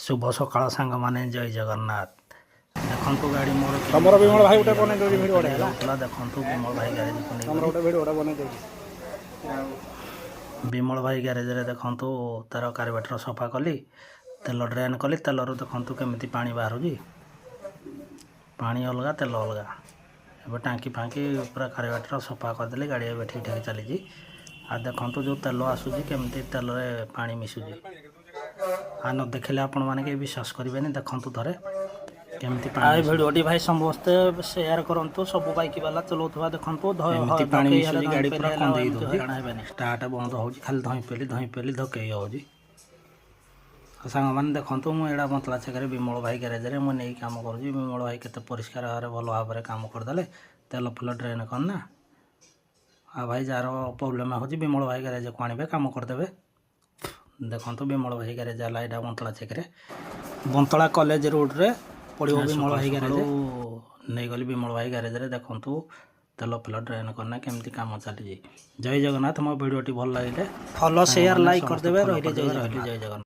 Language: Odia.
ଶୁଭ ସକାଳ ସାଙ୍ଗମାନେ, ଜୟ ଜଗନ୍ନାଥ। ଦେଖନ୍ତୁ, ଗାଡ଼ି ମୋର କେମିତି ତମର ବିମଳ ଭାଇ ଗୋଟେ ଧଇଁ ବନେଇ ଦଉଛି ଭିଡ଼ିଓ ଗୋଟେ, ହେଲା? ଯାଉଥିଲା। ଦେଖନ୍ତୁ, ବିମଳ ଭାଇ ଗ୍ୟାରେଜକୁ ତମର ନେଇଗଲି। ଗୋଟେ ଭିଡ଼ିଓ ଗୋଟେ ବନେଇ ଦଉଛି। ବିମଳ ଭାଇ ଗ୍ୟାରେଜରେ ଦେଖନ୍ତୁ, ତାର କାର୍ବେଟର ସଫା କଲି, ତେଲ ଡ୍ରେନ୍ କଲି। ତେଲରୁ ଦେଖନ୍ତୁ କେମିତି ପାଣି ବାହାରୁଛି। ପାଣି ଅଲଗା, ତେଲ ଅଲଗା। ଏବେ ଟାଙ୍କି ଫାଙ୍କି ପୁରା କାର୍ବେଟର ସଫା କରିଦେଲି। ଗାଡ଼ି ଏବେ ଠିକ୍ ଠାକ୍ ଚାଲିଛି। ଆଉ ଦେଖନ୍ତୁ, ଯେଉଁ ତେଲ ଆସୁଛି, କେମିତି ତେଲରେ ପାଣି ମିଶୁଛି। ଆଉ ନ ଦେଖିଲେ ଆପଣମାନେ କେହି ବିଶ୍ୱାସ କରିବେନି। ଦେଖନ୍ତୁ ଥରେ କେମିତି ପାଣି। ଏ ଭିଡ଼ିଓଟି ଭାଇ ସମସ୍ତେ ସେୟାର କରନ୍ତୁ। ସବୁ ବାଇକ୍ ବାଲା ଚଲାଉଥିବା ଦେଖନ୍ତୁ, ଏମିତି ପାଣି ମିଶୁଛି, ଗାଡ଼ି ପୁରା କନ୍ଦେଇ ଦେଉଛି। ଷ୍ଟାର୍ଟ ବନ୍ଦ ହେଉଛି, ଖାଲି ଧଇଁ ପେଲି ଧଇଁ ପେଲି ଧକେଇ ହେଉଛି। ଆଉ ସାଙ୍ଗମାନେ ଦେଖନ୍ତୁ, ମୁଁ ଏଇଟା ବନ୍ତଳା ଛକରେ ବିମଳ ଭାଇ ଗ୍ୟାରେଜରେ ମୁଁ ନେଇ କାମ କରୁଛି। ବିମଳ ଭାଇ କେତେ ପରିଷ୍କାର ଭାବରେ, ଭଲ ଭାବରେ କାମ କରିଦେଲେ, ତେଲ ଫେଲ ଡ୍ରେନ୍ କରନା। ଆଉ ଭାଇ, ଯାହାର ପ୍ରୋବ୍ଲେମ୍ ହେଉଛି, ବିମଳ ଭାଇ ଗ୍ୟାରେଜକୁ ଆଣିବେ, କାମ କରିଦେବେ। ଦେଖନ୍ତୁ, ବିମଳ ଭାଇ ଗ୍ୟାରେଜ ହେଲା ଏଇଟା ବନ୍ତଳା ଛକରେ, ବନ୍ତଳା କଲେଜ ରୋଡ଼ରେ ପଡ଼ିବ ବିମଳ ଭାଇ ଗ୍ୟାରେଜ। ନେଇଗଲି ବିମଳ ଭାଇ ଗ୍ୟାରେଜରେ। ଦେଖନ୍ତୁ, ତେଲ ଫେଲ ଡ୍ରେନ୍ କରନା କେମିତି କାମ ଚାଲିଛି। ଜୟ ଜଗନ୍ନାଥ। ମୋ ଭିଡ଼ିଓଟି ଭଲ ଲାଗିଲେ ଫଲୋ, ସେୟାର, ସାଙ୍ଗମାନେ ଲାଇକ୍ ସମସ୍ତେ କରିଦେବେ। follow ରହିଲେ, ଜୟ କରିଦେବେ। ରହିଲି, ଜଗନ୍ନାଥ। ଜୟ ଜଗନ୍ନାଥ।